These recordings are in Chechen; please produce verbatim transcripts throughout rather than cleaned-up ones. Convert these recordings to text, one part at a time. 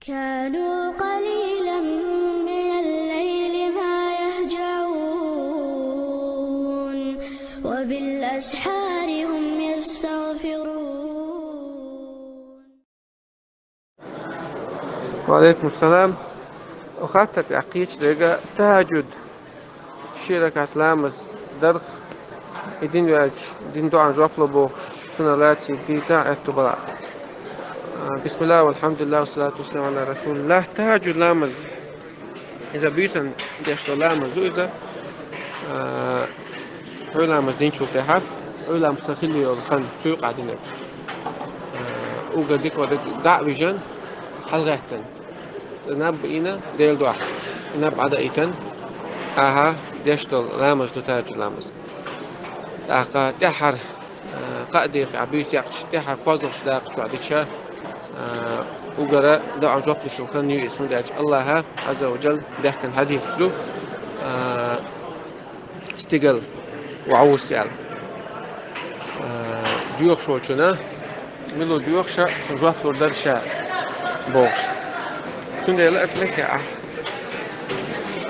كانوا قليلا من الليل ما يهجعون وبالأسحار هم يستغفرون. وعليكم السلام. Оха тӀаккха кхеча дега тахӀаджуд. Ши ракаӀат ламаз дарх, и дин ваьлча, дин доӀан жоп ло бохуш, сунна лаций дийца а аьтту бала. А, бисмиллахӀ, валхьамдулиллахӀ, вассалату вассаламу Ӏала расулиллахӀ. ТахӀаджуд ламаз, иза буьйсан деш долу ламаз ду иза. А, хьуьй ламаз динчул тӀаьхьа, хьуьй ламаз ца хилла йолу хан цу юкъа динарг. А, уггар дика вара дӀа а вижина, хьалагӀаьттина. Наб а йина, Делан дуьхьа. Наб а даийтина, ахьа деш долу ламаз ду тахӀаджуд ламаз. ТӀаккха тӀаьххьара, а, кхаа декъехь буьйса яьккхича, тӀаьххьара кхозлагӀчу дакъа чохь дича, а, уггара доӀан жоп луш йолу хан ю иза, хӀунда аьлча АллахӀа, Ӏазза ва Джалла, баьхкина хьадисаш ду, а, стигала вовшахтоьхна аьлла. А, доьхуш волчунна, мила ву доьхуш, цунна жоп лур дара ша бохуш. Цундела аса мехкахь ахь,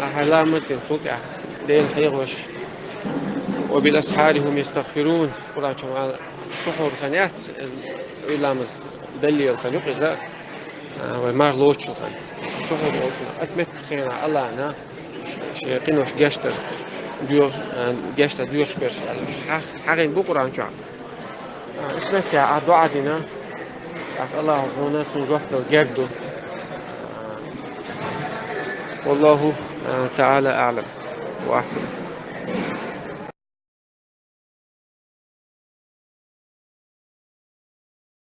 ахьа ламаз дина цул тӀаьхьа Делан хьехош. وبالأسحار هم يستغفرون. Къуръан чу ма-, сухьур хан яц, и ламаз даллера хан ю-кх иза, а, вай марха лоцучу хан. Сухьур волчунна аса меттиг хенахь АллахӀна шен къинош гечдар доьху-, а, гечдар доьхуш берш аьлла. Хьа-, хьахийна бу Къуръан чохь. А, аса мехкахь ахь доӀа дина, тӀаккха АллахӀа хьуна цунна жоп дала герга ду. А, والله تعالى أعلم وأحكم.